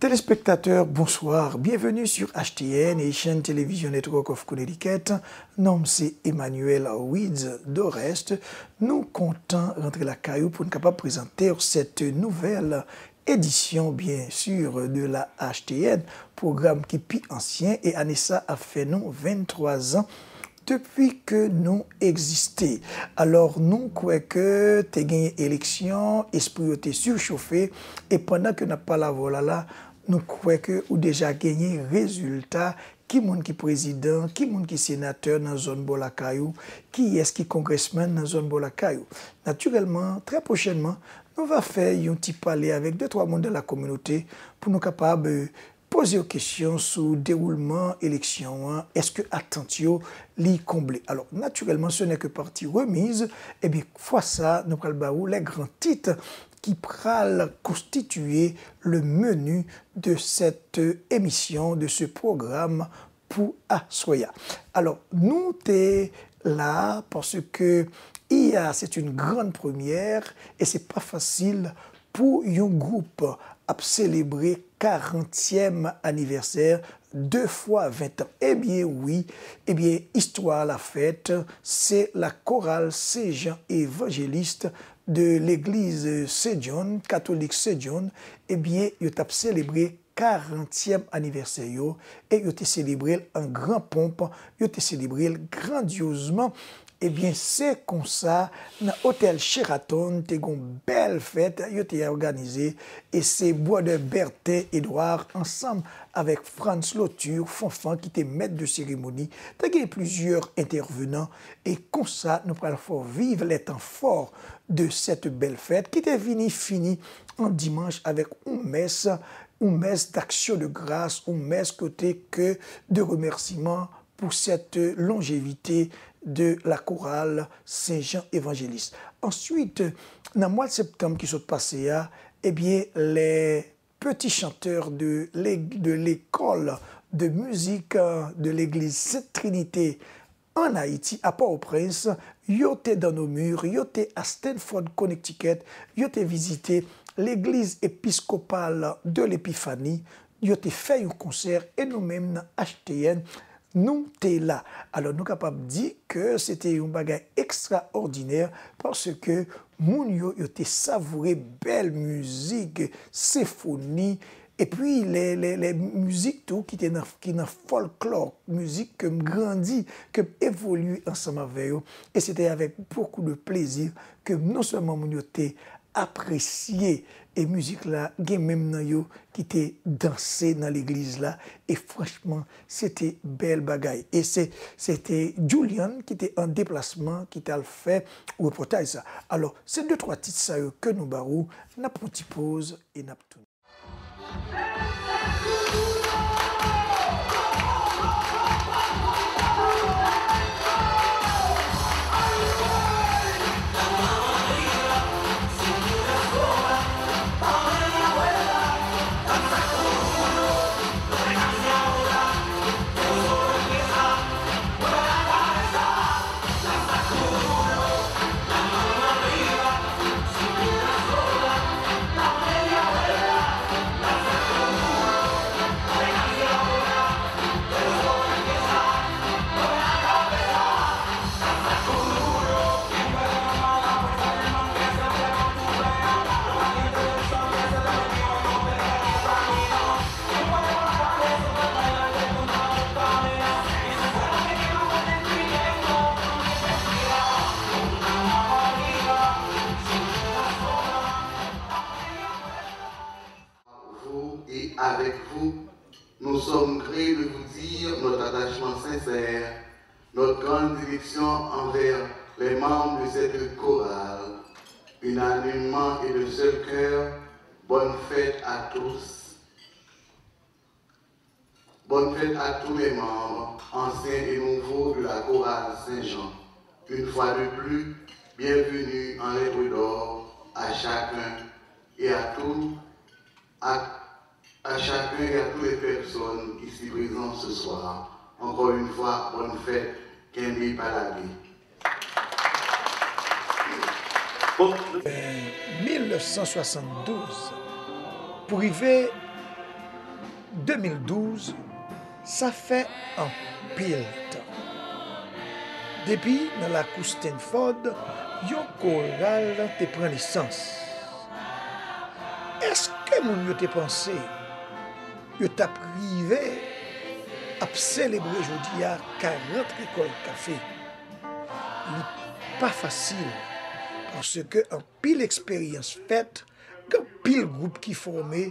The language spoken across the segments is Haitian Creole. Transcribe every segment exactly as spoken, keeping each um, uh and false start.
Téléspectateurs, bonsoir. Bienvenue sur H T N, Haitian Television Network of Connecticut. Non m se Emmanuel Wids Dorest. Nou kontan rantre lakay ou pou n kapab prezante w cette nouvelle édition, bien sûr, de la H T N, pwogram ki pi ansyen, e ane sa ap fè nou venntwa zan depi ke nou egziste. Alò, nou kwè ke te genyen eleksyon, espri yo te sichofe, e pandan ke n ap pale avè w la la, nou kwè ke ou deja genyen rezilta, ki moun ki prezidan, ki moun ki senatè nan zòn bò lakay ou, kiyès ki congressman nan zòn bò lakay ou. Natirèlman, trè pwochènman, nou va fè yon ti pale avèk de twa moun de la kominote pou nou kapab, eh, poze yo kesyon sou dewoulman eleksyon an, èske atant yo li konble? Alò, naturellement, ce n'est que partie remise. Ebyen, fwa sa, nou pral ba ou les grands titres qui pral constituer le menu de cette émission, de ce programme pou aswè a. Alò, nou te la paske hier, c'est une grande première et c'est pas facile pou yon gwoup ap selebre karantyèm anivèsè de fwa ven tan. Ebyen wi, ebyen istwa la fèt, se la chorale Saint Jean Évangéliste de l'église Saint John, katolik Saint John, ebyen yo t ap selebre karantyèm anivèsè yo e yo te selebre l an gran ponp, yo te selebre l grandyozman. Ebyen, se konsa, nan otèl Sheraton, te gon bèl fèt, yo te òganize, e se Brother Bertin Edouard, ansanm avèk Frantz Lauture, Fanfan, ki te mèt de seremoni, te gen plizyè entèvenan, e konsa, nou pral fè w viv les temps forts de cette belle fête, ki te vini fini an dimanch avèk yon mès, yon mès d'action de grâce, yon mès kote ke de remèsiman pour cette longévité de la chorale Saint Jean Évangéliste. Answit, nan mwa septanm ki sot pase a, ebyen, les petits chanteurs de l'ég-, de l'école de musique, euh, de l'église Sainte Trinité en Haïti, à Port-au-Prince, yo te dans nos murs, yo te à Stamford, Connecticut, yo te vizite l'église épiscopale de l'Épiphanie, yo te fè yon konsè, e nou menm nan H T N, nou te la. Alò, nou kapab di ke se te yon bagay ekstraòdinè, paske moun yo, yo te savoure bèl mizik, senfoni, epi lè, lè, lè mizik tou ki te nan, ki nan fòlklò, mizik ke m grandi, ke m evolye ansanm avè yo. E se te avèk beaucoup de plaisir ke non sèlman moun yo te apresye, e mizik la, gen menm nan yo ki te danse nan legliz la, e franchman, se te bèl bagay. E se, se te Julian ki te an deplasman, ki t al fè repòtaj sa. Alò, se de twa tit sa yo ke nou ba ou, n ap pran ti poz e n ap tounen. Vous et avec vous, nous sommes gré de vous dire notre attachement sincère, notre grande dévotion envers Les membres de cette chorale, unanimement et de seul cœur, bonne fête à tous. Bonne fête à tous les membres, anciens et nouveaux, de la chorale Saint-Jean. Une fois de plus, bienvenue en Lettres d'Or à chacun et à tous, à, à chacun et à toutes les personnes ici présentes ce soir. Encore une fois, bonne fête, kenbe pa lage. Bon. Mil nèf san swasanndouz pou rive de mil douz, sa fè anpil tan. Depi nan lakou Stanford, yon koral te pran nesans. Èske moun yo te panse yo t ap rive ap selebre jodi a karant rekòlt kafe? Li pa fasil, paske anpil eksperyans fèt, gen anpil gwoup ki fòme,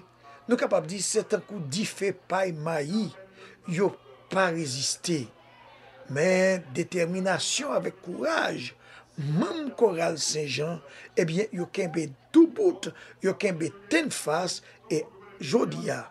nou kapab di se tankou dife pay mayi, yo pa reziste. Men detèminasyon avèk kouraj manm koral Sen Jan, ebyen, yo kenbe doubout, yo kenbe tennfas, e jodi a,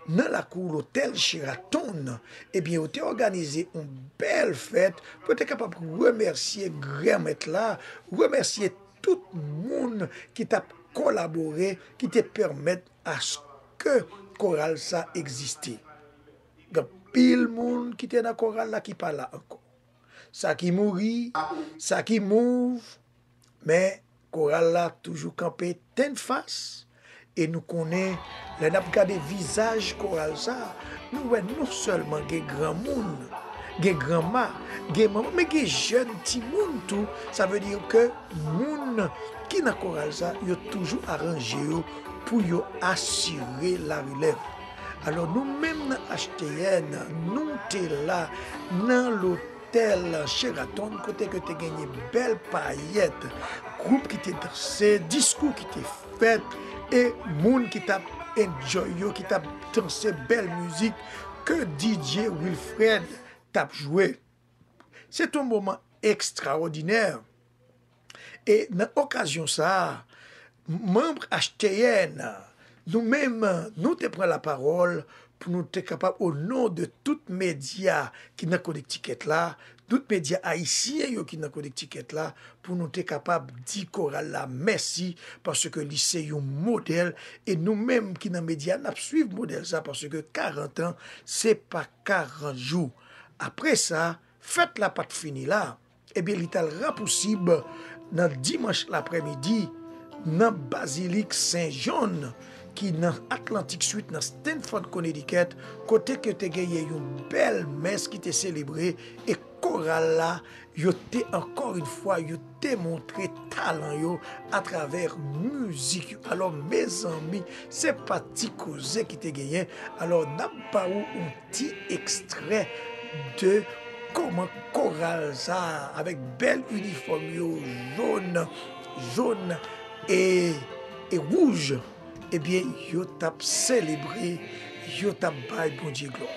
nan lakou lotèl Sheraton, ebyen, yo te òganize yon bèl fèt pou yo te kapab remèsye Granmèt la, remèsye tout moun ki t ap kolabore, ki te pèmèt aske koral sa egziste. Gen anpil moun ki te nan koral la ki pa la ankò. Sa ki mouri, sa ki mouv, men koral la toujou kanpe tennfas. E nou konnen, lè n ap gade vizaj koral sa, nou wè non sèlman gen granmoun, gen granma, gen manman, men gen jèn timoun tou. Sa vle di ke moun ki nan koral sa, yo toujou aranje yo pou yo asire larelèv. Alò, nou menm nan H T N, nou te la nan lotèl Sheraton, kote ke te genyen bèl payèt, gwoup ki te danse, diskou ki te fèt, e moun ki t ap enjoy yo, ki t ap danse bèl mizik ke D J Wilfred t ap jwe. Se te yon moman ekstrawòdinè. E nan okazyon sa a, manm H T N, nou menm, nou te pran lapawòl pou nou te kapab, o non de tout medya ki nan Konektikèt la, tout medya ayisyen yo ki nan Konektikèt la, pou nou te kapab di koral la mèsi, paske li se yon modèl, e nou menm ki nan medya, n ap swiv modèl sa, paske karant an, se pa karant jou. Apre sa, fèt la pa t fini la. Ebyen, li t al rapousib nan dimanch laprèmidi, nan Bazilik Sen Jòn, ki nan Atlantic Suite, nan Stamford, Connecticut, kote ke te genyen yon bèl mès ki te selebre, e koral la, yo te, ankò yon fwa, yo te montre talan yo atravè mizik yo. Alò, mezanmi, se pa ti koze ki te genyen. Alò, n ap ba ou yon ti ekstrè de kòman koral sa, avèk bèl inifòm yo, jòn, jòn e, e wouj, ebyen, yo t ap selebre, yo t ap bay Bondye glwa.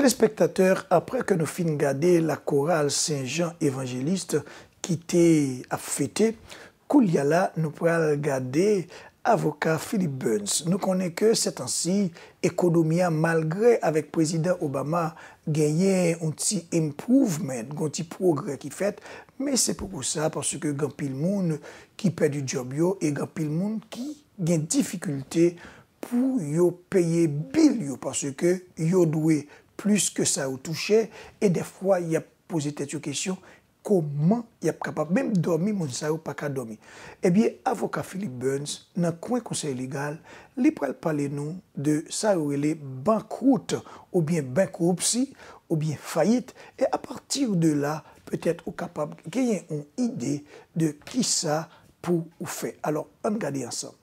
Telespèktatè, apre ke nou fin gade lakoral Sen Jan Evangelist ki te ap fete, koulye a la nou pral gade avoka Philip Burns. Nou konnen ke sètansi ekonomi a, malgre avèk Prezidan Obama genyen yon ti improvement, yon ti pwogrè ki fèt, men se poko sa paske gen anpil moun ki pèdi djòb yo e gen anpil moun ki gen difikilte pou yo peye bil yo, paske yo dwe plis ke sa yo touche, e dèfwa y ap poze tèt yo kesyon, kòman y ap kapab menm dòmi, moun sa yo pa ka dòmi. Ebyen, avoka Philip Burns, nan kwen konsèy legal, li pral pale nou de sa yo rele bankwout, oubyen bankruptcy, oubyen fayit, e apati de la, petèt ou kapab genyen yon ide de kisa pou ou fè. Alò, ann gade ansanm.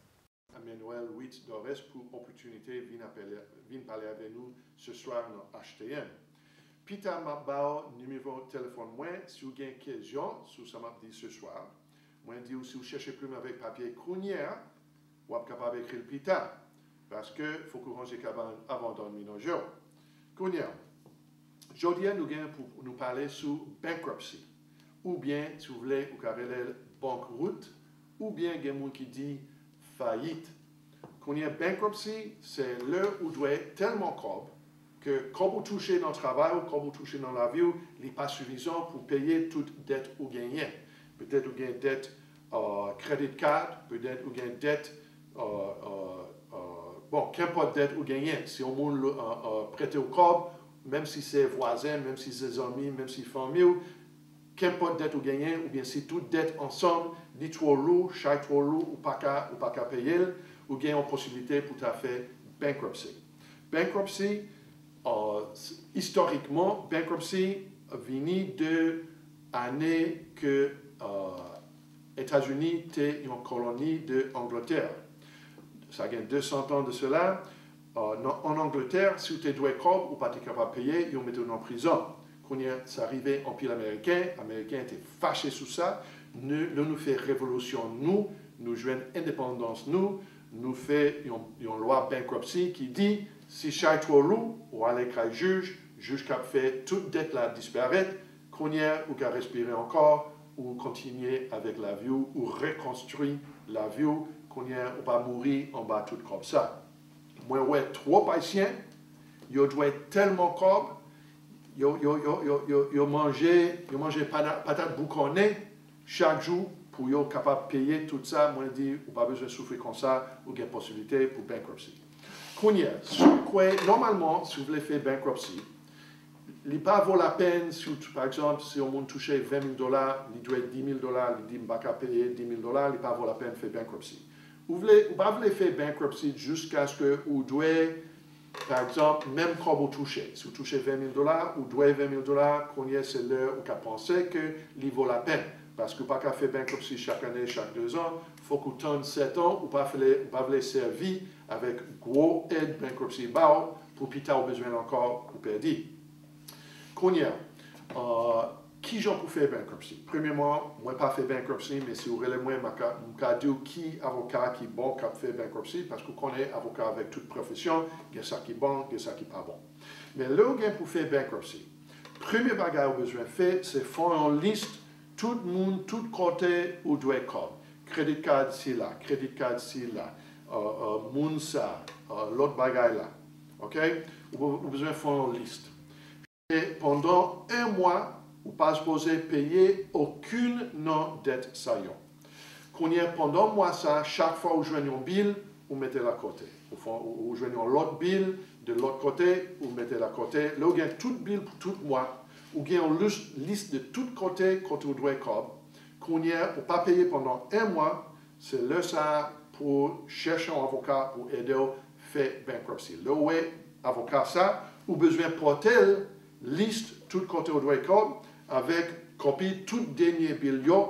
Emmanuel Witt Dorès pou opòtinite vin apèle, vin pale avè nou se swa nan H T M. Pita m ap ba w nimewo telefòn mwen si w gen kesyon sou sa m ap di se swa. Mwen di w si w chèche plim avèk papye kounye a, w ap kapab ekri l pita. Paske fòk ou ranje kabann avan w dòmi nan je w. Kounye a, jodi a nou gen pou nou pale sou bankruptcy. Oubyen, si w vle, ou ka rele l bankwout, oubyen gen moun ki di fayit. Kounye a, bankruptcy, se lè ou dwe tèlman kòb ke kòb ou touche nan travay ou, kòb ou touche nan lavi w, li pa sifizan pou peye tout dèt ou genyen. Petèt ou gen dèt credit card, petèt ou gen dèt bon, kenpòt dèt ou genyen, si yon moun prete w kòb, menm si se vwazen, menm si se zanmi, menm si fanmi w, kenpòt dèt ou genyen, oubyen si tout dèt ansanm, li twò lou, chay twò lou, ou pa ka, ou pa ka peye l, ou gen yon posiblite pou ta fè bankruptcy. Bankruptcy, istorikman, bankruptcy vini de ane ke Etazini te yon koloni de Angletè. Sa gen de san tan de sela. Nan, an Angletè, si w te dwe kòb, ou pa te kapab peye, yo mete w nan prizon. Kounye a, sa rive anpil Ameriken. Ameriken te fache sou sa. Nou, lè nou fè revolisyon nou, nou jwenn endepandans nou, nou fè yon, yon lwa bankruptcy ki di, si chay twò lou, ou ale kay jij, jij kab fè tout dèt la disparèt, kounye a ou ka respire ankò, ou kontinye avèk lavi w, ou rekonstwi lavi w, kounye a ou pa mouri anba tout kòb sa. Mwen wè twòp Ayisyen, yo dwe tèlman kòb, yo, yo, yo, yo, yo, yo manje, yo manje pana- patat boukannen chak jou pou yo kapab peye tout sa. Mwen di, ou pa bezwen soufri konsa, ou gen posiblite pou bankruptcy. Kounye a, si w kwè, nòmalman, si w vle fè bankruptcy, li pa vo lapenn si w, pa egzanp, si yon moun touche ven mil dola, li dwe dis mil dola, li di, "M pa ka peye dis mil dola," li pa vo lapenn fè bankruptcy. Ou vle, ou pa vle fè bankruptcy jiskaske ou dwe, pa egzanp, menm kòb ou touche. Si w touche ven mil dola, ou dwe ven mil dola, kounye a se lè ou ka panse ke li vo lapenn. Paske ou pa ka fè bankruptcy chak ane, chak dezan. Fòk ou tann sèt an, ou pa vle, ou pa vle sèvi avèk gwo èd bankruptcy ba w pou pita ou bezwen l ankò, ou pèdi. Kounye a, kijan pou fè bankruptcy? Premyèman, mwen pa fè bankruptcy, men si w rele mwen, m ka, m ka di w ki avoka ki bon k ap fè bankruptcy, paske w konnen avoka avèk tout pwofesyon, gen sa ki bon, gen sa ki pa bon. Men lè w gen pou fè bankruptcy, premye bagay ou bezwen fè, se fè yon lis tout moun, tout kote ou dwe kòb. Credit card sila, credit card sila, moun sa, lòt bagay la. Oke? Ou bezwen fè yon lis. E pandan en mwa, ou pa sipoze peye okenn nan dèt sa yo. Kounye a, pandan mwa sa, chak fwa ou jwenn yon bil, ou mete l akote. Ou, ou jwenn yon lòt bil de lòt kote, ou mete l akote. Lè ou gen tout bil pou tout mwa, ou gen yon lis, lis de tout kote, kote ou dwe kòb. Kounye a, ou pa peye pandan en mwa, se lè sa a pou chèche yon avoka pou ede w fè bankruptcy. Lè w wè avoka sa, ou bezwen pote l lis tout kote ou dwe kòb avèk kopi tout dènye bil yo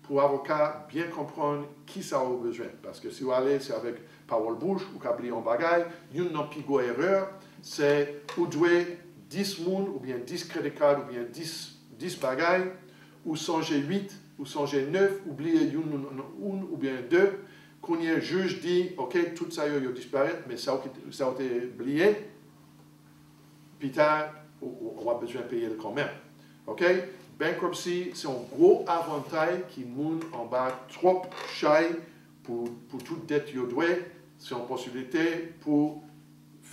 pou avoka byen konprann kisa ou bezwen. Paske si w ale, se avèk pawòl bouch, ou ka bliye yon bagay. Youn nan pi gwo erè, se ou dwe dis moun oubyen dis credit card oubyen dis, dis bagay, ou sonje uit, ou sonje nèf, ou bliye youn, youn oubyen de. Kounye a jij di, oke, tout sa yo, yo disparèt, men sa w ki, sa w te bliye, pita, w ap bezwen peye l kanmenm. Oke? Bankruptcy se yon gwo avantay ki moun anba twòp chay pou, pou tout dèt yo dwe. Se yon posiblite pou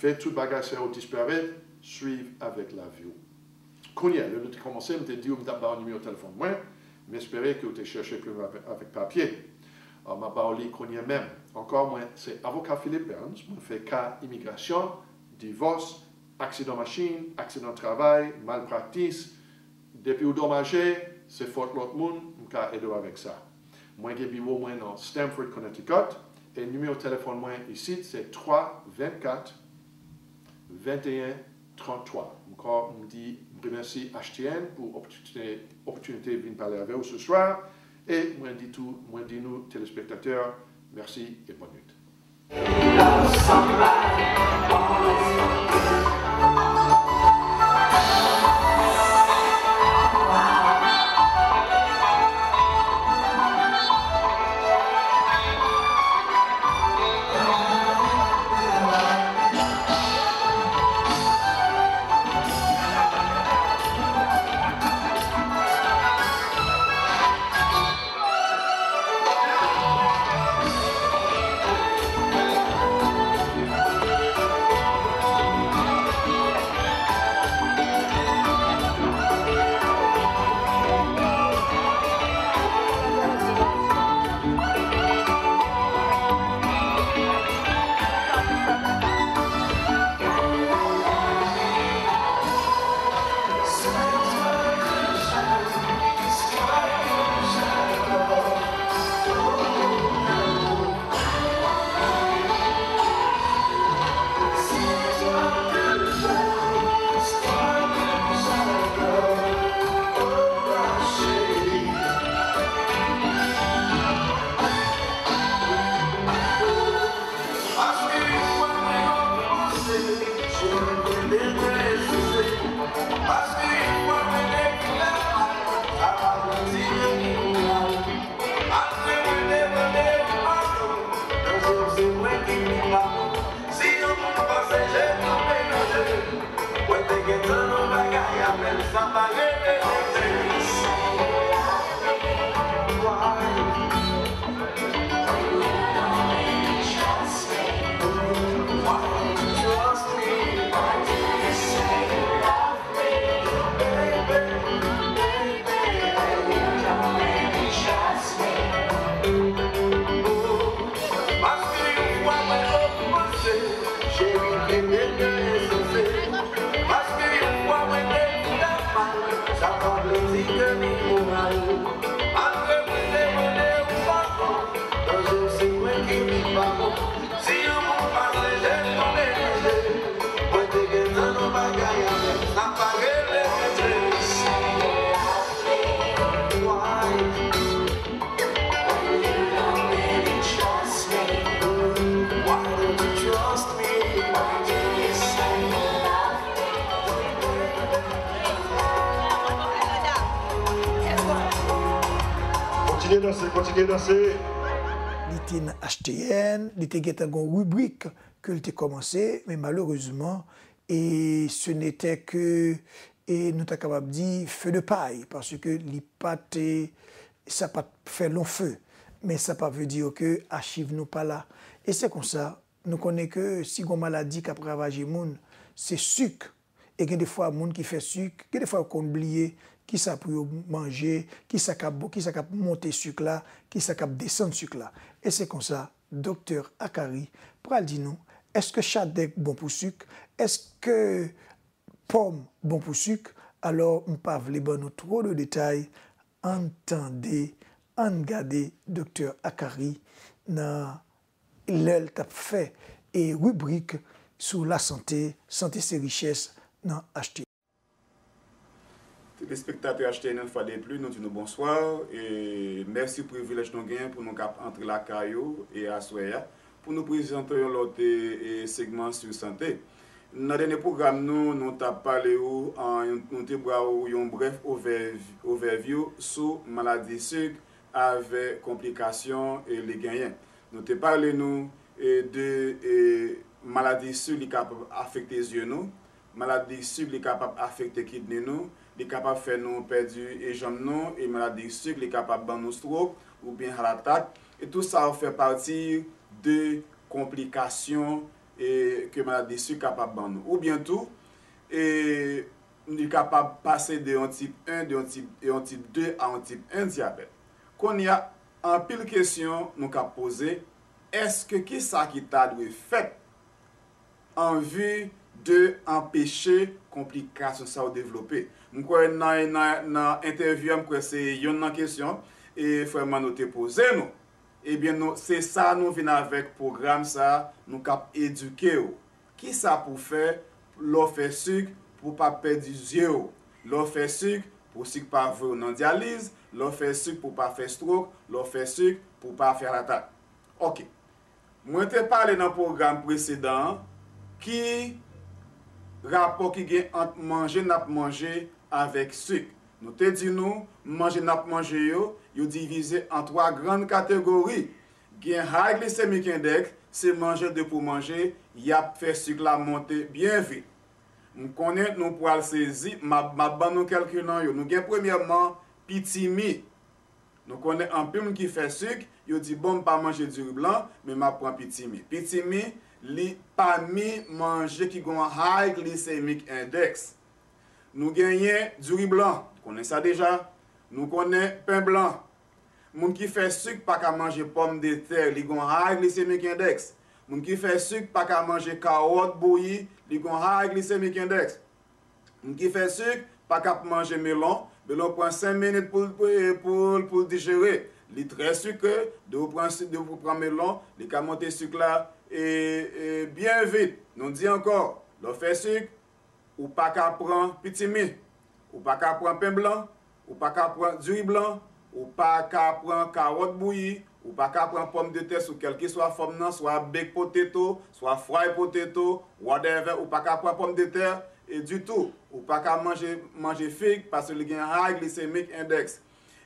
fè tout bagay sa yo disparèt, swiv avèk lavi w. Kounye a, lè nou te kòmanse, m te di w m t ap ba w nimewo telefòn mwen. M espere ke w te chèche plim avèk, avèk papye. Ah, m ap ba w li kounye a menm. Ankò, mwen se avoka Philip Burns. Mwen fè ka imigrasyon, divòs, aksidan machin, aksidan travay, malpraktis. Depi w domaje, se fòt lòt moun, m ka ede w avèk sa. Mwen gen biwo mwen nan Stamford, Connecticut, e nimewo telefòn mwen isit se twa vennkat venteyen tranntwa. Ankò, m di, m remèsye H T N pou opòtinite, opòtinite vin pale avè w se swa, e mwen di tou, mwen di nou, telespektatè, mèsi e bòn nwit. Kontinye danse, kontinye danse. Li te nan H T N, li te gentan gon ribrik ke l te kòmanse, men malerezman, e ce n'était que, e nou ta kapab di, feu de paille, paske li pa te, sa pa t fè lon fe. Men sa pa vle di ke achiv nou pa la. E se konsa, nou konnen ke si gon maladi k ap ravaje moun, se sik. E gen defwa moun ki fè sik, gen defwa yo konn bliye kisa pou yo manje, kisa k ap bon, kisa k ap monte sik la, kisa k ap desann sik la. E se konsa, Doktè Akari pral di nou, èske chadèk bon pou sik? Èske pòm bon pou sik? Alò, m pa vle ban nou twò de detay, ann tande, ann gade Doktè Akari nan lè l t ap fè e ribrik sou lasante, sante se richès nan H T N. Telespektatè H T N, yon fwa de pli, nou di nou bonswa e mèsi privilèj nou genyen pou nou kap antre lakay ou e aswè a pou nou prezante yon lòt e, e segman sou sante. Nan dènye pwogram nou, nou t ap pale ou, an, yon- nou te ba ou yon brèf ovè- overview sou maladi sik avèk konplikasyon e li genyen. Nou te pale nou e de e maladi sik li kapab afekte zye nou, Maladi sik, li kapab afekte kidney nou, li kapab fè nou pèdi e janm nou, e maladi sik, li kapab ban nou stroke oubyen heart attack. E tout sa yo fè pati de konplikasyon e ke maladi sik kapab ban nou. Oubyen tou, e li kapab pase de yon tip en, de yon tip, yon tip de a yon tip en dyabèt. Kounye a, anpil kesyon nou ka poze, èske kisa ki ta dwe fèt an vi de anpeche konplikasyon sa yo devlope? M kwè nan, nan, nan entèvyou a, m kwè se yonn nan kesyon e frè Manno te poze nou. Ebyen, nou, se sa nou vin avèk pwogram sa, nou k ap edike w. Kisa pou w fè lè w fè sik pou w pa pèdi zye w? Lè w fè sik pou sik pa voye w nan dyaliz, lè w fè sik pou w pa fè stroke, lè w fè sik pou w pa fè heart attack. Ok. Mwen te pale nan pwogram presedan an ki rapò ki gen ant manje n ap manje avèk sik. Nou te di nou, manje n ap manje yo, yo divize an twa grann kategori. Gen high glycemic index, se manje depi w manje, y ap fè sik la monte byen vit. M konnen nou pral sezi, m ap, m ap ban nou kèlke nan yo. Nou gen premyèman pitimi. Nou konnen anpil moun ki fè sik, yo di, "Bon, m pa manje diri blan, men m ap pran pitimi." Pitimi, li pami manje ki gen yon high glycemic index. Nou genyen diri blan, nou konnen sa deja. Nou konnen pen blan. Moun ki fè sik pa ka manje pòmdetè, li gen yon high glycemic index. Moun ki fè sik pa ka manje kawòt bouyi, li gen yon high glycemic index. Moun ki fè sik pa ka ap manje melon, melon pran senk minit pou l, pou, pou, pou l dijere. Li trè sikre, depi w pran, depi w pran melon, li ka monte sik la e, e byen vit. Nou di ankò, lè w fè sik, ou pa ka pran pitimi, ou pa ka pran pen blan, ou pa ka pran diri blan, ou pa ka pran kawòt bouyi, ou pa ka pran pòmdetè sou kèlkeswa fòm nan, swa baked potato, swa fried potato, whatever, ou pa ka pran pòmdetè e ditou. Ou pa ka manje, manje fig paske li gen high glycemic index.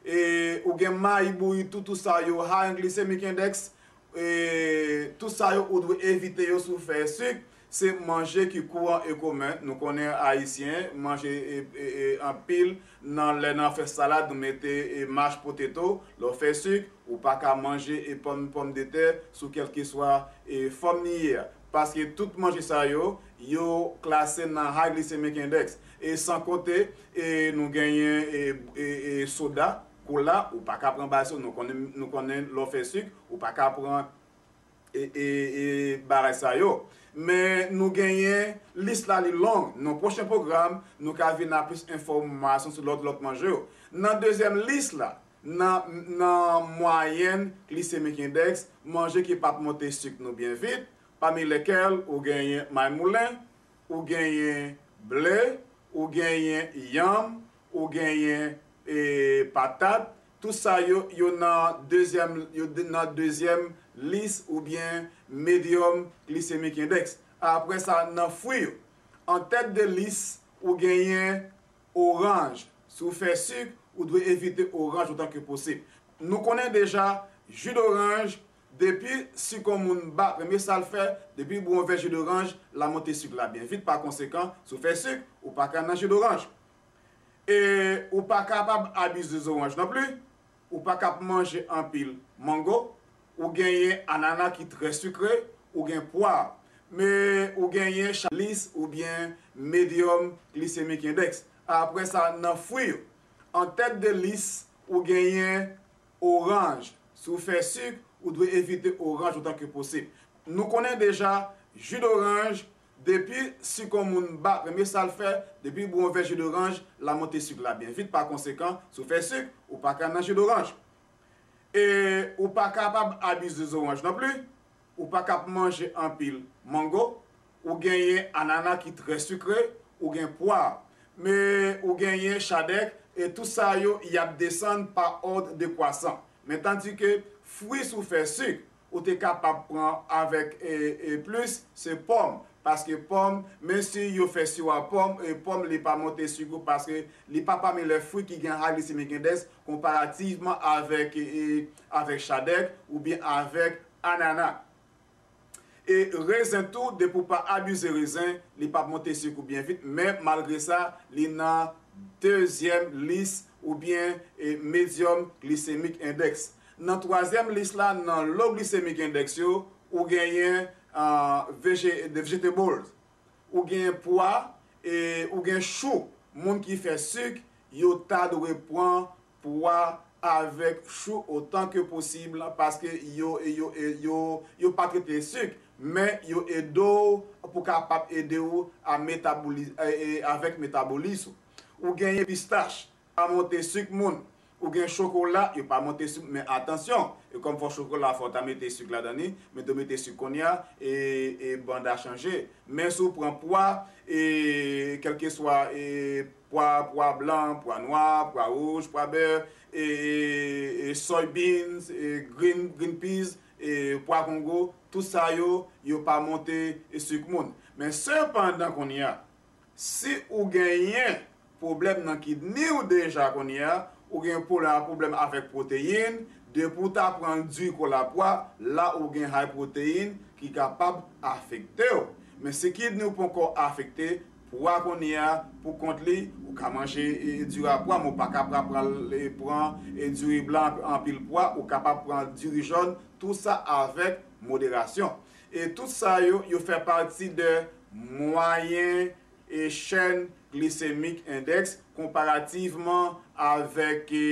E ou gen mayi bouyi, tou, tou sa yo high glycemic index. E tout sa yo ou dwe evite yo si w fè sik. Se manje ki kouran e komen. Nou konnen Ayisyen manje e, e, e, anpil nan lè n ap fè salad, nou mete e, mashed potato. Lè w fè sik, ou pa ka manje e pòm, pòmdetè sou kèlkeswa e, fòm li ye a. Paske tout manje sa yo, yo klase nan high glycemic index. E san konte, e nou genyen e, e, e soda, kola, ou pa ka pran bagay sa yo. Nou konnen, nou konnen lè w fè sik, ou pa ka pran e, e, e bagay sa yo. Men nou genyen lis la li long. Nan pwochen pwogram, nou ka vin ak plis enfòmasyon sou lòt, lòt manje yo. Nan dezyèm lis la, nan, nan mwayèn glycemic index, manje ki p ap monte sik nou byen vit, pami lèkèl ou genyen may moulen, ou genyen ble, ou genyen yanm, ou genyen e, patat, tout sa yo, yo nan dezyèm, yo de- nan dezyèm lis oubyen medium glycemic index. Apre sa, nan fwi yo, an tèt de lis, ou genyen oranj. Si w fè sik, ou dwe evite oranj otan ke posib. Nou konnen deja, ji doranj, depi sik yon moun ba, premye sa l fè, depi w bwè yon vè ji doranj, l ap monte sik la byen vit. Pa konsekan, si w fè sik, ou pa ka nan ji doranj. E ou pa kapab abize zoranj non pli. Ou pa kab manje anpil mango. Ou genyen anana ki trè sikre. Ou gen pwa. Men ou genyen chalis oubyen medium glycemic index. Apre sa, nan fwi yo. An tèt de lis, ou genyen oranj. Si w fè sik, ou dwe evite oranj otan ke posib. Nou konnen deja, ji doranj, depi sik yon moun ba, premye sa l fè, depi bwè yon vè ji doranj, l ap monte sik la byen vit. Pa konsekan, si w fè sik, ou pa ka nan ji doranj. E ou pa kapab abize zoranj non pli. Ou pa kab manje anpil mango. Ou genyen anana ki trè sikre. Ou gen pwa. Men ou genyen chadèk. E tout sa yo, y ap desann pa òd dekwasan. Men tandike fwi, si w fè sik, ou te kapab pran avèk e, e plis, se pòm. Paske pòm, menm si yo fè siwo a pòm, e pòm li pa monte sik ou paske li pa pami lè fwi ki gen high glycemic index konparativman avèk, e, avèk chadèk oubyen avèk anana. E rezen tou, depi w pa abize rezen, li p ap monte sik ou byen vit, men malgre sa, li nan dezyèm lis oubyen e, medyòm glycemic index. Nan twazyèm lis la, nan low glycemic index yo, ou genyen uh, vege, the vegetables, ou genyen pwa, e ou gen chou. Moun ki fè sik, yo ta dwe pran pwa avèk chou otan ke posib, paske yo, yo, yo, yo pa trete sik, men yo ede w pou kapab ede w a metabolize, avèk metabolism. Ou genyen pistach, pa monte sik moun. Ou gen chokola, yo pa monte sik, men atansyon, e kòm fò chokola fò w ta mete sik ladan li, men yo mete sik kounye a, e, e banda chanje. Men si w pran pwa, e kèlkeswa e pwa, pwa blan, pwa nwa, pwa wouj, pwa bè, e, e, e soybeans, e green, green peas, e pwa kongo, tout sa yo, yo pa monte e sik moun. Men sepandan kounye a, si ou genyen pwoblèm nan kidni w deja kounye a, ou gen pwoblèm, pwoblèm avèk pwoteyin, depi w ta pran diri kolapwa, la ou gen high protein ki kapab afekte w. Men si kidni w poko afekte, pwa kounye a pou kont li, ou ka manje e, diri a pwa, men ou pa ka pra- pral e, pran e, diri blan anpil pwa, ou kapab pran diri jòn, tou sa avèk moderasyon. E tout sa yo, yo fè pati de mwayen e chèn glycemic index konparativman avèk e,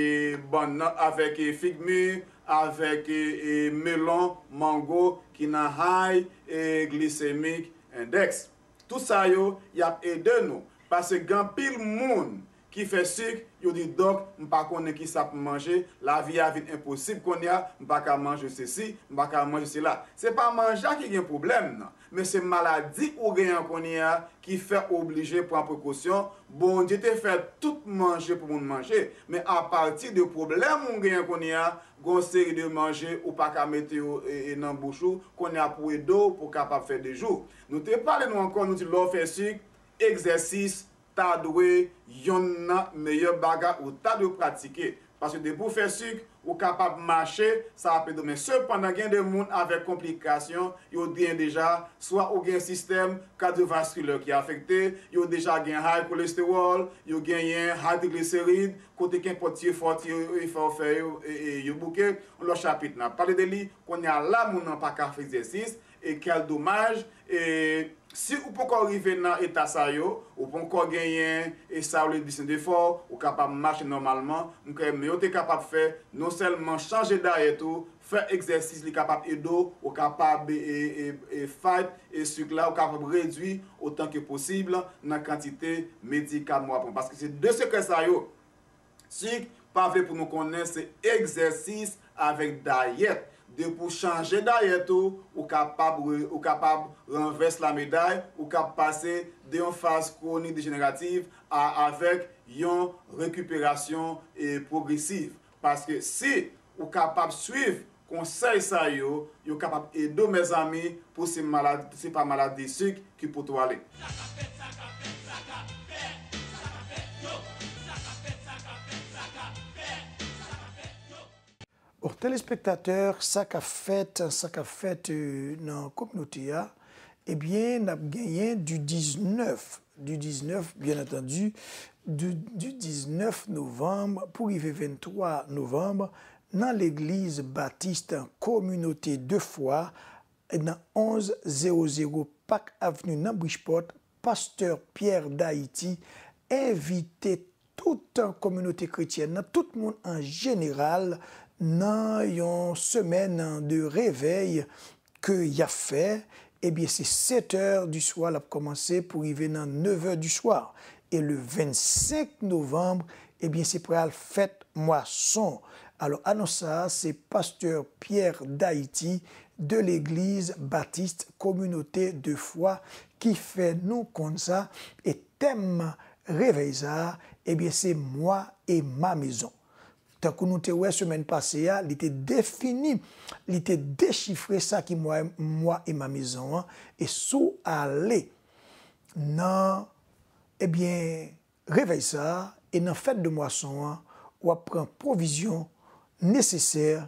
bannan, avèk e, fig mi, avèk e, e, melon, mango ki nan high e, glycemic index. Tout sa yo, y ap ede nou. Paske gen anpil moun ki fè sik, yo di, dòk, m pa konnen ki sa pou m manje, lavi a vin enposib kounye a, m pa ka manje sesi, m pa ka manje sela. Se pa manje a ki gen pwoblèm nan, men se maladi ou genyen kounye a ki fè w oblije pran prekosyon. Bondye te fè tout manje pou moun manje, men apati de pwoblèm ou genyen kounye a, gon seri de manje ou pa ka mete yo e, e, nan bouch ou, kounye a pou ede w pou w kapab fè de jou. Nou te pale nou ankò, nou di lè w fè sik, egzèsis ta dwe yonn nan meyè bagay ou ta dwe pratike. Paske depi w fè sik, ou kapab mache, sa ap ede w. Men sepandan, gen de moun avèk konplikasyon, yo gen deja, swa ou gen sistèm kadyovaskilè ki afekte, yo deja gen high cholesterol, yo genyen high triglyceride, kote kenpòt ti efò, ti efò w fè yo, e, e, yo bouke. Yon lòt chapit, n ap pale de li. Kounye a la, moun nan pa ka fè egzèsis, e kèl domaj, e si ou poko rive nan eta sa yo, ou poko genyen e sa yo rele disne de fò, ou kapab mache nòmalman, m kwè men yo te kapab fè, non sèlman chanje dayèt ou, fè egzèsis, li kapab ede w, ou kapab e, e, e fight e sik la, ou kapab redwi otan ke posib nan kantite medikaman w ap pran. Paske se de sekrè sa yo. Sik pa vle pou nou konnen, se egzèsis avèk dayèt. Depi w chanje dayèt ou, ou kapab re- ou kapab ranvès lameday, ou kab pase de yon faz kwonik dejeneratif a avèk yon rekiperasyon e pwogresiv. Paske si ou kapab swiv konsèy sa yo, yo kapab ede w, mezanmi, pou se malad- se pa maladi sik ki pote w ale. Bon, telespektatè, sa k ap fèt, sa k ap fèt e, nan kominote a, ebyen, n ap genyen di diznèf, di diznèf, byen antandi, di, di diznèf novanm pou rive venntwa novanm, nan legliz batis Kominote de Fwa, nan onz zewo zewo Park Avenue nan Bridgeport, pastè Pierre Dayiti envite tout kominote kretyèn nan, tout moun an jeneral, nan yon semèn de revèy ke y ap fè. Ebyen, se sèt è di swa l ap kòmanse pou rive nan nèv è di swa. E le vennsenk novanm, ebyen, se pral fèt mwason. Alò, anons sa a, se pastè Pierre Dayiti de legliz batis Kominote de Fwa ki fè nou konn sa. E tèm revèy sa a, ebyen, se Moi et ma maison. Tankou nou te wè semèn pase a, li te defini, li te dechifre sa ki Moi, Moi et ma maison an. E si w ale nan, ebyen, revèy sa a, e nan fèt de mwason an, w ap pran pwovizyon nesesè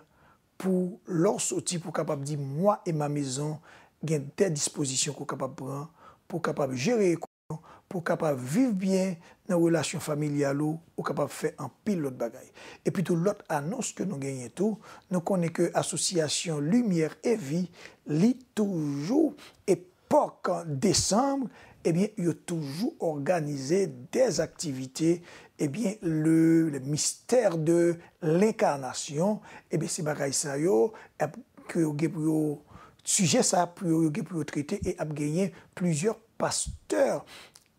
pou lè w soti pou w kapab di Moi et ma maison, gen de dispozisyon ke w kapab pran pou w kapab jere ekonomi w, pou w kapab viv byen nan relasyon familyal ou, ou kapab fè anpil lòt bagay. Epi tou, lòt anons ke nou genyen tou, nou konnen ke asosyasyon Limyè e Vi, li toujou, epòk desanm, ebyen, yo toujou òganize de aktivite, ebyen, le, le mystère de l'incarnation, ebyen, se bagay sa yo, ap, ke yo gen pou yo, sijè sa pou yo, yo gen pou yo trete e ap genyen plizyè pastè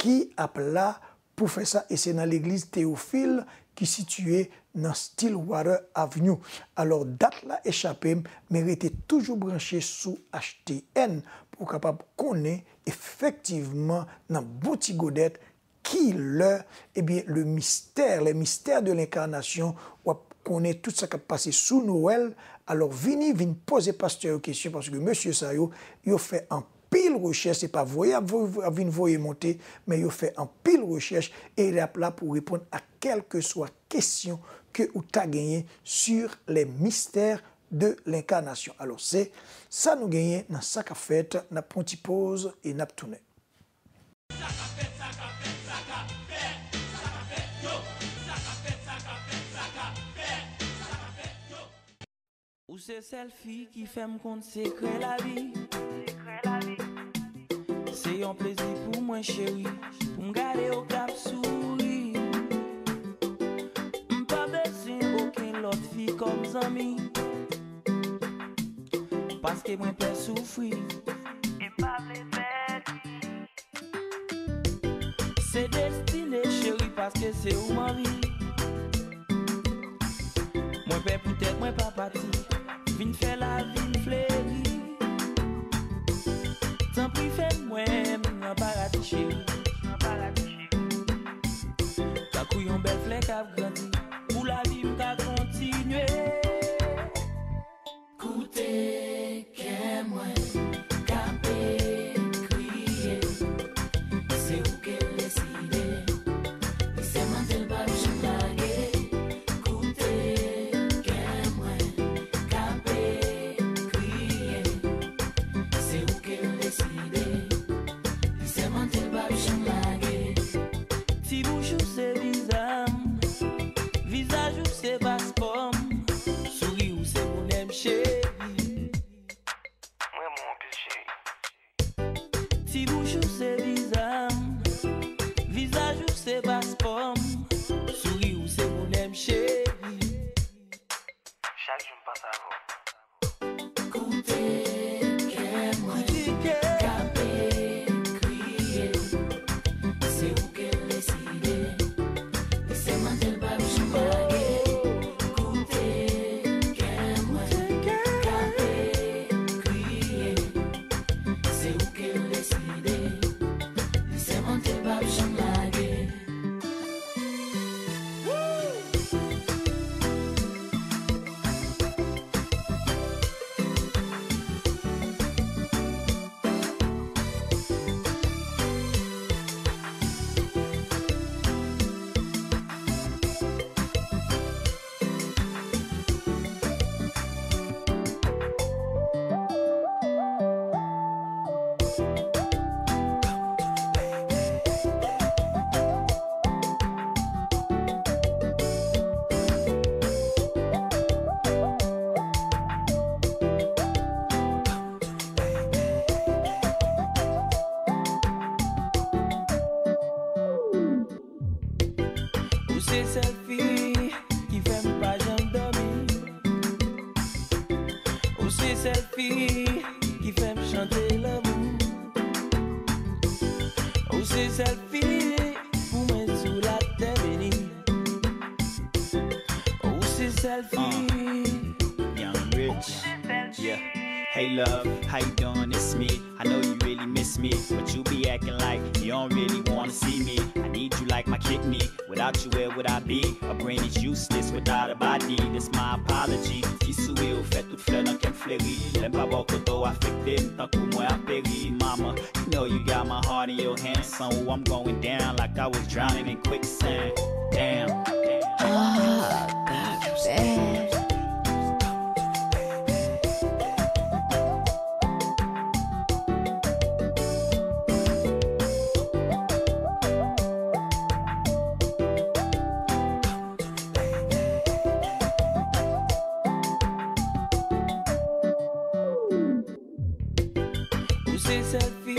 ki ap la pou fè sa, e se nan legliz Teyofil ki sitiye nan Stillwater Avenue. Alò, dat la echape m, men rete toujou branche sou H T N pou w kapab konnen efektivman nan bon ti godèt ki lè, ebyen, le mystère, les mystères de l'incarnation, w ap konnen tout sa k ap pase sou Nwèl. Alò, vini, vin poze pastè yo kesyon, paske mesye sa yo, yo fè anpil rechèch, se pa voye ap vo-, ap vin voye monte, men yo fè anpil rechèch, e y ap la pou reponn a kèlkeswa kesyon ke ou ta genyen sur les mystères de l'incarnation. Alò, se sa nou genyen nan Sa k ap fèt, n ap pran ti poz e n ap tounen. Ou se sèl fi ki fè m konn sekrè lavi. Se yon plezi pou mwen, cheri, pou m gade w k ap souri. M pa bezwen okenn lòt fi kòm zanmi, paske mwen pè soufri. E m pa vle pèdi. Se destine, cheri, paske se ou m anvi. Mwen pè poutèt mwen pa pati, vin fè lavi m fleri. Tanpri fè m wè m nan paradi, cheri. Tankou yon bèl flè k ap grandi, pou lavi m ka kontinye. Koute kè mwen k ape kriye, se ou ki deside, li sèmante l p ap janm lage. Koute kè mwen k ape kriye, se ou ki deside, li sèmante l p ap janm lage. Ti bouch ou se viza m, vizaj ou se paspò m, souri ou se bonè m, cheri. M renmen w anpil, cheri. Ti bouch ou se viza m, vizaj ou se paspò m, souri ou se bonè m, cheri. Chak jou m panse avè w. Koute kè mwen k ape kriye, se ou ki deside, li sèmante l p ap janm lage. Koute kè mwen k ape kriye, se ou ki deside, li sèmante l p ap janm lage. Ou se sèl fi ki fè m pa janm dòmi. Ou se sèl fi ki fè m chante lanmou. Ou se sèl fi pou mwen sou latè beni. Ou se sèl fi. Uh, Young Rich. Yeah. Hey love, how you doing? It's me. I know you really miss me, but you be acting like you don't really wanna see me. I need you like my kidney. Without you, where would I be? A brain is useless without a body. This my apology. Ti souri ou fè tout flè nan kè m fleri. Lè m pa bò kote w afekte m tankou mwen ap peri. Mama, you know you got my heart in your hands. San ou, I'm going down like I was drowning in quicksand. Damn. Ah, bad. Se sèl fi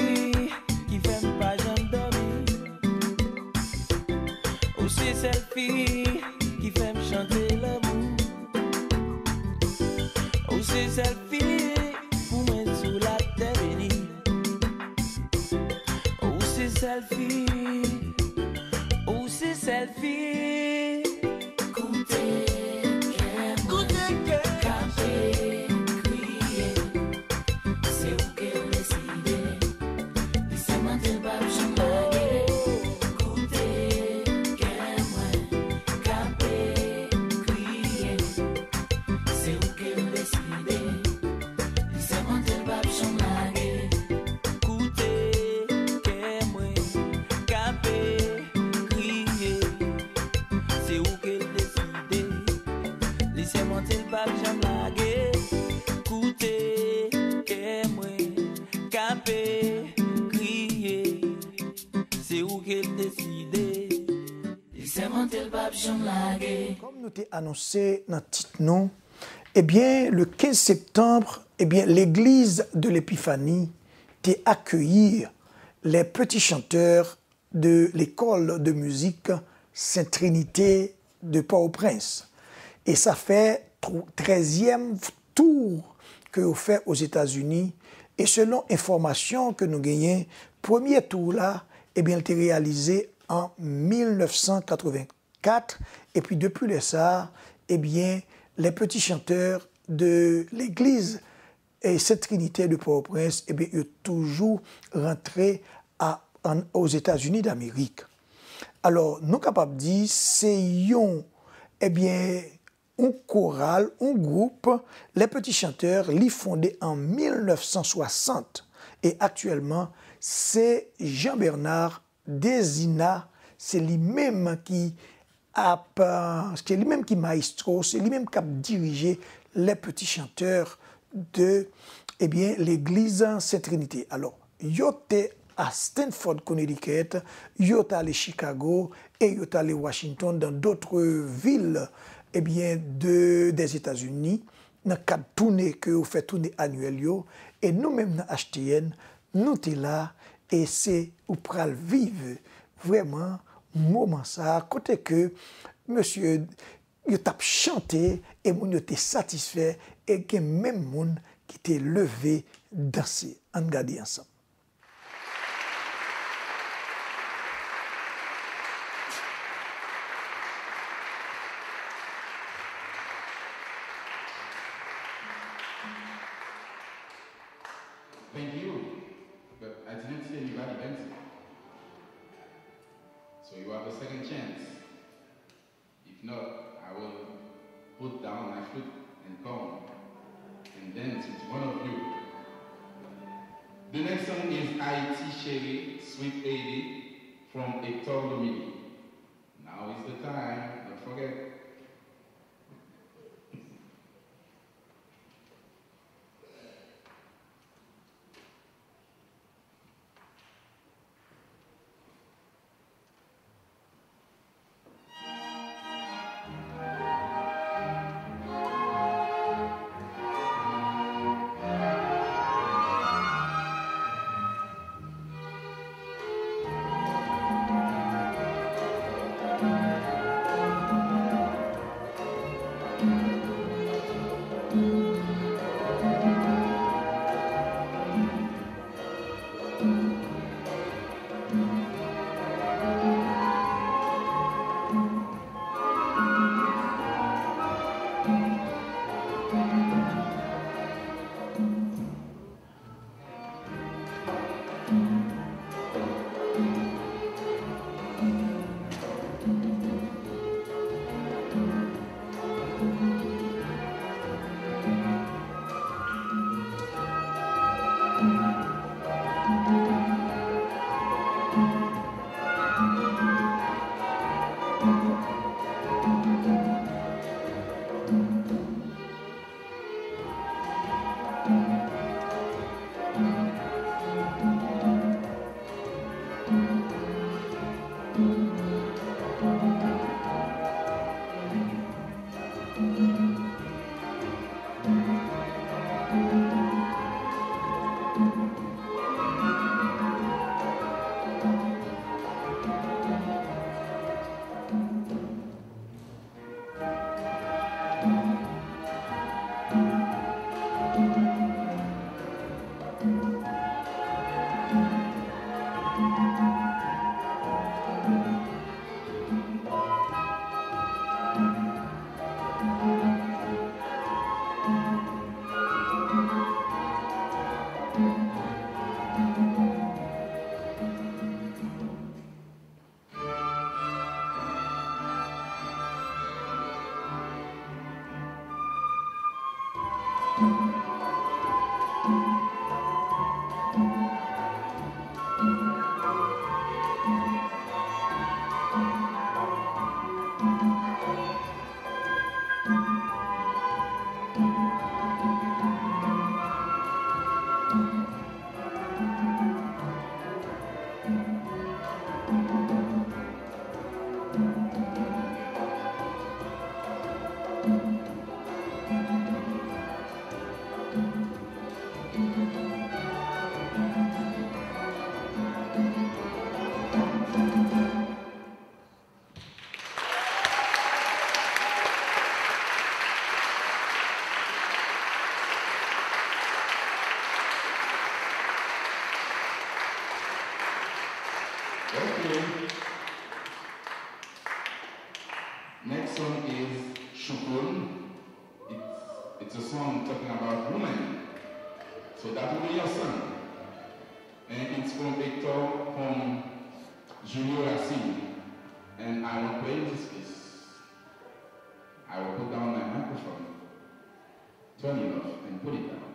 ki fè m pa janm dòmi. Ou se sèl fi ki fè m chante lanmou. Ou se sèl fi pou mwen sou latè beni. Ou se sèl fi, ou se sèl fi. Koute kè mwen, koute kè k ape kriye. Se ou ke l deside. Li sèmante l p ap janm lage. Koute kè mwen k ape kriye. Se ou ke l deside. Li sèmante l p ap janm lage. Koute kè mwen k ape kriye. Se ou ke l deside. Li sèmante l p ap janm lage. Koute kè mwen k ape kriye. Se ou ke l deside. Li sèmante l p ap janm lage. Kòm nou te anonse nan tit nou, ebyen, le quinze septembre, ebyen, l'église de l'Épiphanie te accueillir les petits chanteurs de l'école de musique Sainte Trinité de Port-au-Prince. E sa fè trèzyèm tou ke yo fè Ozetazini. E selon enfòmasyon ke nou genyen, premye tou la, ebyen, l te reyalize an mil nèf san katrevenkat. Epi depi lè sa a, ebyen, les petits chanteurs de l'église e Sainte Trinité de Port-au-Prince, ebyen, yo toujou rantre a, an, Ozetazini Damerik. Alò, nou kapab di se yon, ebyen, yon koral, yon gwoup, Les Petits Chanteurs, li fonde an mil nèf san swasant. E aktyèlman, se Jean Bernard Dezina, se li menm ki ap, se li menm ki mayestwo, se li menm k ap dirije les petits chanteurs de, ebyen, legliz Sent Trinite. Alò, yo te a Stamford, Connecticut, yo t ale Chicago, e yo t ale Washington, dans d'autres villes, ebyen, de, des États-Unis, nan kad toune ke yo fè, toune anyèl yo. E nou menm nan H T N, nou te la, e se, ou pral viv vrèman moman sa a, kote ke mesye yo t ap chante e moun yo te satisfè, e gen menm moun ki te leve danse. Ann gade ansanm. Thank you, but I didn't see anybody dancing. So you have a second chance. If not, I will put down my flute and come and dance with one of you. The next song is Haïti Chérie, Sweet Haiti, from Hector Lomini. Now is the time, don't forget. Okay. Next song is Choukoun. It's, it's a song talking about women. So that will be your song. And it's from Hector, from Julio Racine. And I won't play this piece. I will put down my microphone, turn it off, and put it down.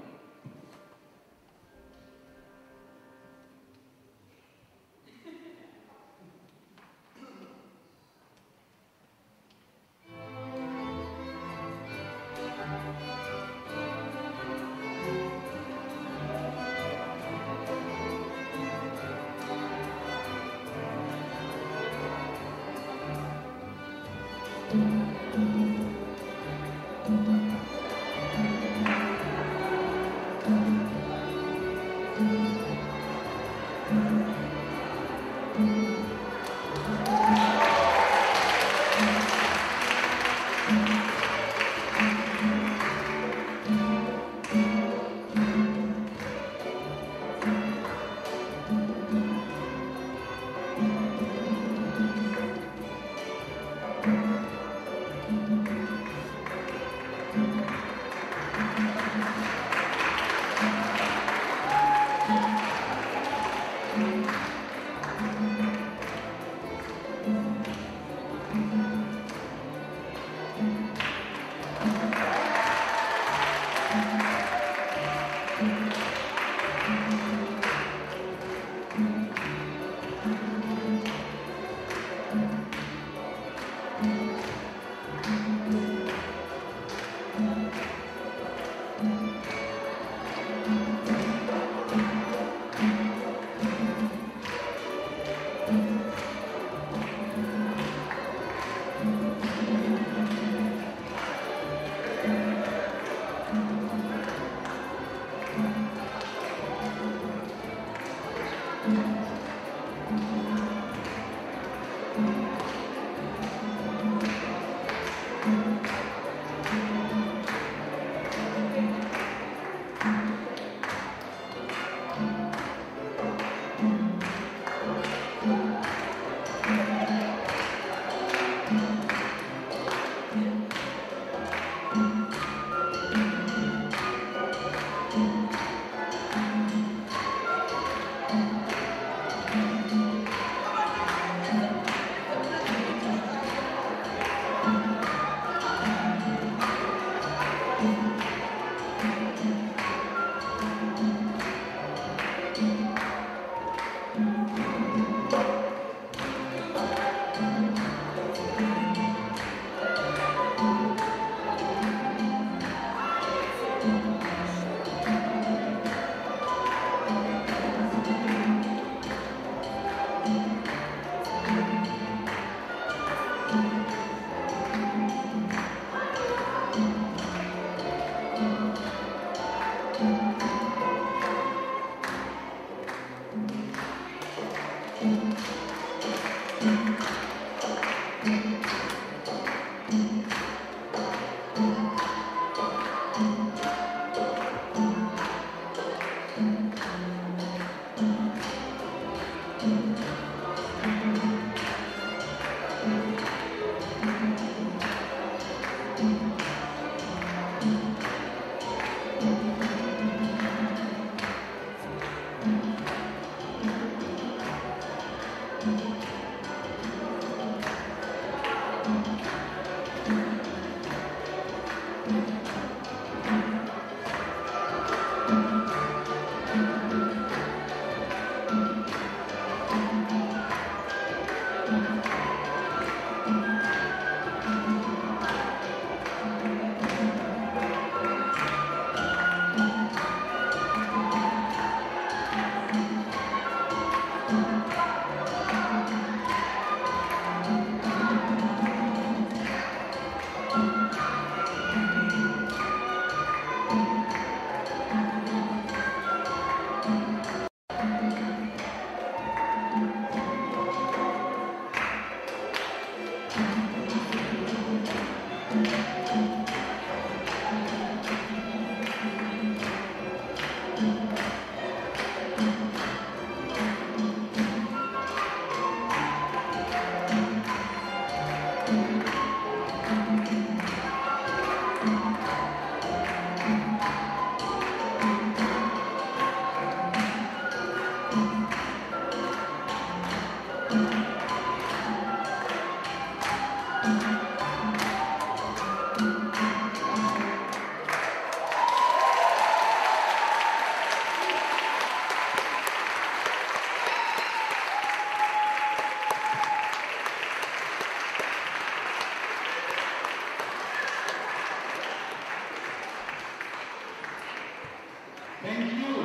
Thank you.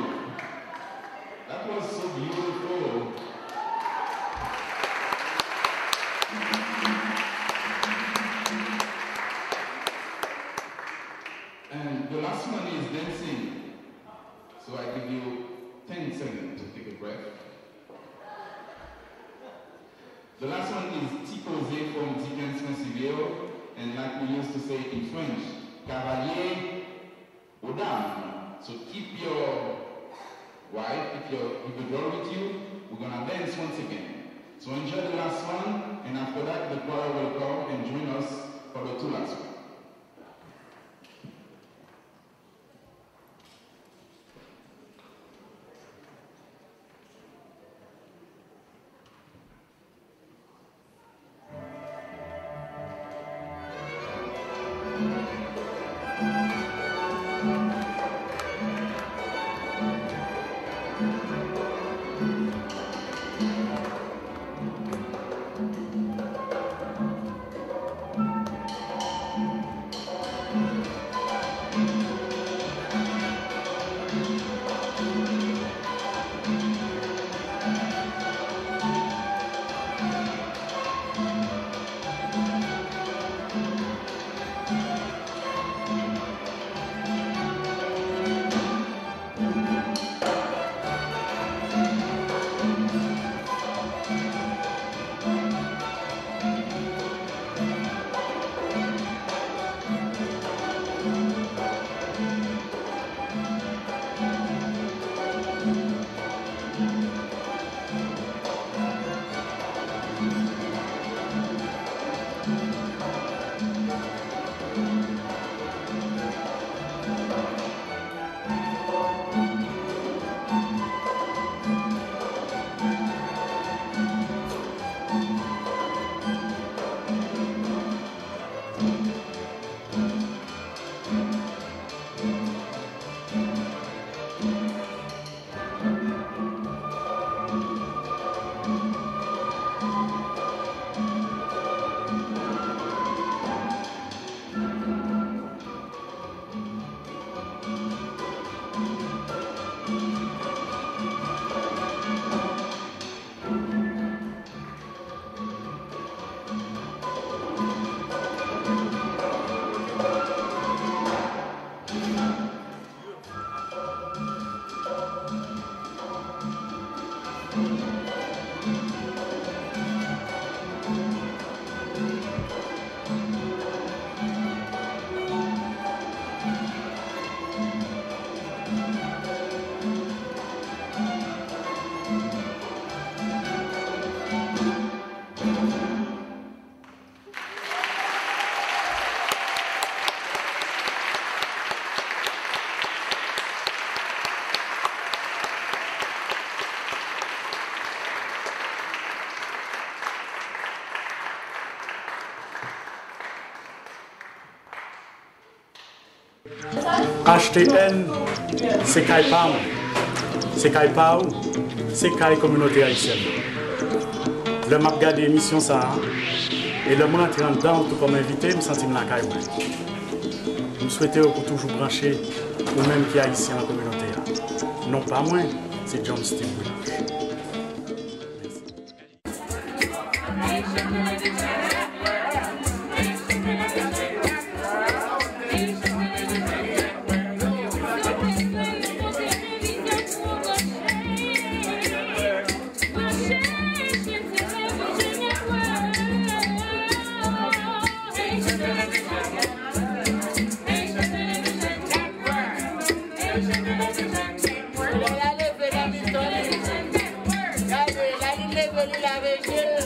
That was so beautiful. And the last one is dancing. So I give you ten seconds to take a breath. The last one is Ti Koze from Dickens Fanciville, and like we used to say in French, Cavalier aux dames. So keep your wife, keep your, keep the girl with you. We're gonna dance once again. So enjoy the last one, and after that, the choir will come and join us for the two last one. H T N, se kay pa mwen, se kay pa ou, se kay kominote ayisyèn nan. Lè m ap gade emisyon sa a, e lè m rantre anndan l tou kòm envite, m santi m lakay mwen. M swete w pou toujou branche, ou menm ki ayisyen nan kominote a. Non pa mwen, se John Steve Willac. Lè l a leve nan mitan li, gade, lè li leve, li lave je l,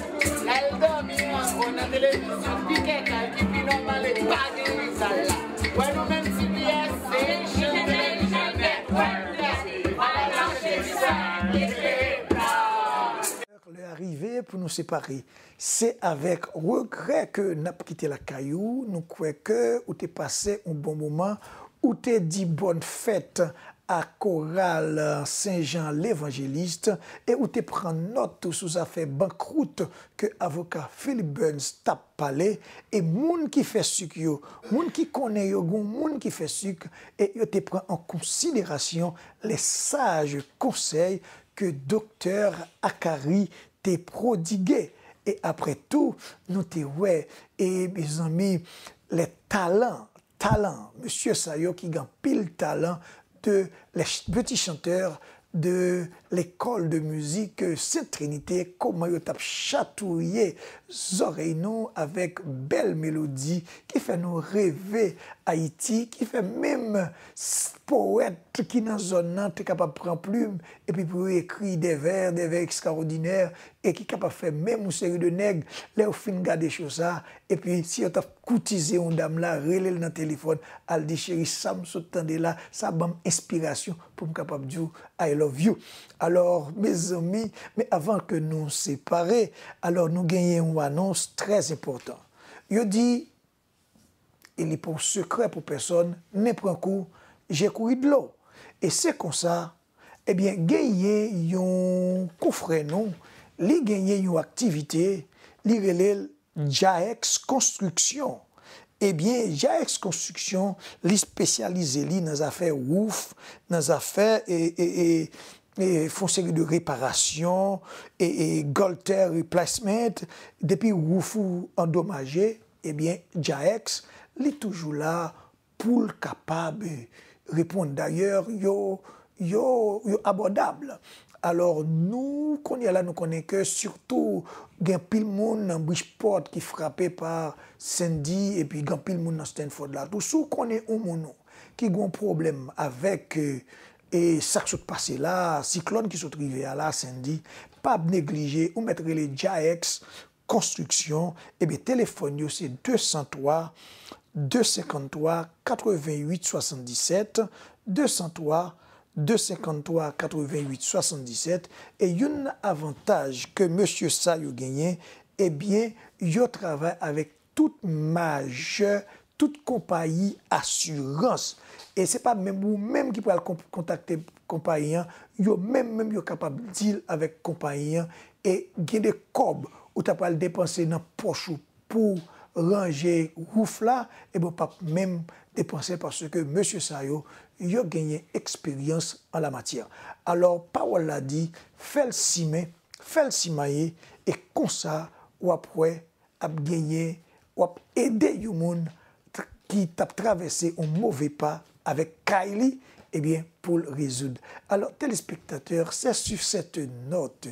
lè l dòmi ankò nan televizyon, pi kèkal, ki pi nòmal, e pa gen rizal la. Wè nou menm T B S, se Haitian Television Network. Ala mache sa, eklere pa. Lè a rive pou nou separe. Se avèk regrè ke n ap kite lakay ou. Nou kwè ke ou te pase yon bon moman. Ou te di bòn fèt a koral Sen Jan Levanjelis, e ou te pran nòt tou sou zafè bankrout ke avoka Philip Burns t ap pale, e moun ki fè sik yo, moun ki konnen yo, gon moun ki fè sik, e yo te pran an konsiderasyon les sages conseils ke doktè Akari te pwodige. E apre tou, nou te wè, e mezanmi, les talents, talan, mesye sa yo ki gen anpil talan de les petits chanteurs de l'école de musique Sainte Trinité, kòman yo t ap chatouye zòrèy nou avèk bèl melodi ki fè nou reve Ayiti, ki fè menm s-, powèt ki nan zòn nan te kapab pran plim epi pou yo ekri des vers, des vers extraordinaires, e ki kapab fè menm yon seri de nèg, lè yo fin gade cho sa, epi si yo t ap koutize yon dam la, rele l nan telefòn, al di, "Cheri, sa m sot tande la, sa ban m enspirasyon pou m kapab di w, I love you." Alò, mezanmi, men avan ke nou separe, alò, nou genyen yon anons trè enpòtan. Yo di, e li pa yon sekrè pou pèsòn, nen pran kou, je kouri dlo. E se konsa, ebyen, genyen yon konfrè nou, li genyen yon aktivite, li rele l Jaex Construction. Ebyen, Jaex Construction, li espesyalize li nan zafè wouf, nan zafè, e, e, e, e, fè yon seri de reparasyon, e, e, gutter replacement, depi wouf ou andomaje, ebyen, Jaex, li toujou la pou l kapab reponn. Dayè, yo, yo, yo abòdab. Alò, nou, kounye a la, nou konnen ke sitou gen pil moun nan Bridgeport ki frape pa Sandy, epi gen pil moun nan Stanford la tou. Si w konnen yon moun ou ki gen yon pwoblèm avèk, e, e sa k sot pase la, siklòn ki sot rive a la, Sandy, pa neglije, ou mèt rele Jaex Construction, ebyen, telefòn yo se de san twa, de senkanntwa, katreventuit swasanndisèt, de san twa, de senkanntwa, katreventuit swasanndisèt, e youn nan avantaj ke mesye sa yo genyen, ebyen, yo travay avèk tout majè, tout konpayi asirans. E se pa menm ou menm ki pral kon-, kontakte konpayi an, yo menm, menm yo kapab deal avèk konpayi an, e gen de kòb ou ta pral depanse nan pòch ou pou ranje wouf la, ebyen, w p ap menm depanse paske mesye sa yo, yo genyen eksperyans an la matyè. Alò, pawòl la di, fè l simen, fè l simaye, e konsa, w ap wè, ap genyen, w ap ede yon moun t-, ki t ap travèse yon move pa avèk kay li, ebyen, pou l rezoud. Alò, telespektatè, c'est sur cette note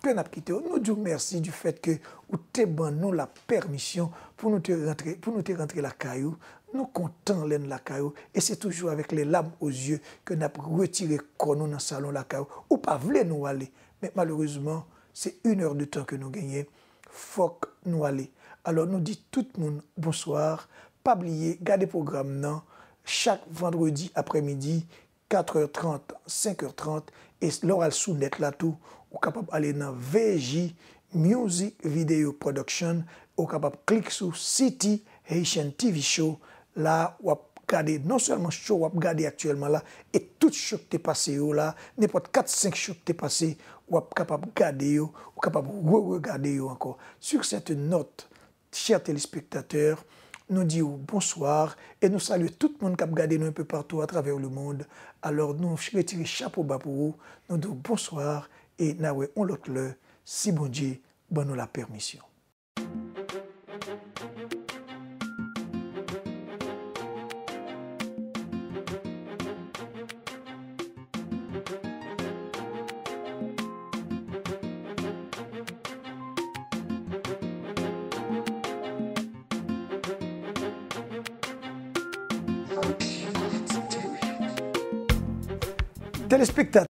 que n ap kite w. Nou di w mèsi du fait que ou te ban nou la pèmisyon pou nou te rantre, pou nou te rantre lakay ou. Nou kontan lè n lakay ou, e se toujou avec les larmes aux yeux que n ap retire kò nou nan salon lakay ou. Ou pa vle nou ale, men malerezman, se une heure de temps que nou genyen. Fòk nou ale. Alò, nou di tout moun bonswa. Pa bliye, gade pwogram nan chak vandredi aprèmidi, katrè trant, senkè trant, e lè w al sou nèt la tou, ou kapab ale nan V J Music Video Production, ou kapab klik sou City Haitian T V Show, la, w ap gade non sèlman show w ap gade aktyèlman la, e tout show k te pase yo la, nenpòt kat, senk show k te pase, w ap kapab gade yo, ou kapab re-regade yo ankò. Sur cette note, chè telespektatè, nou di w bonswa e nou salye tout moun k ap gade nou un peu partout à travers le monde. Alò, nou retire chapo ba pou ou, nou di w bonswa e n a wè on lòt lè, si Bondye ban nou la pèmisyon. Telespektatè,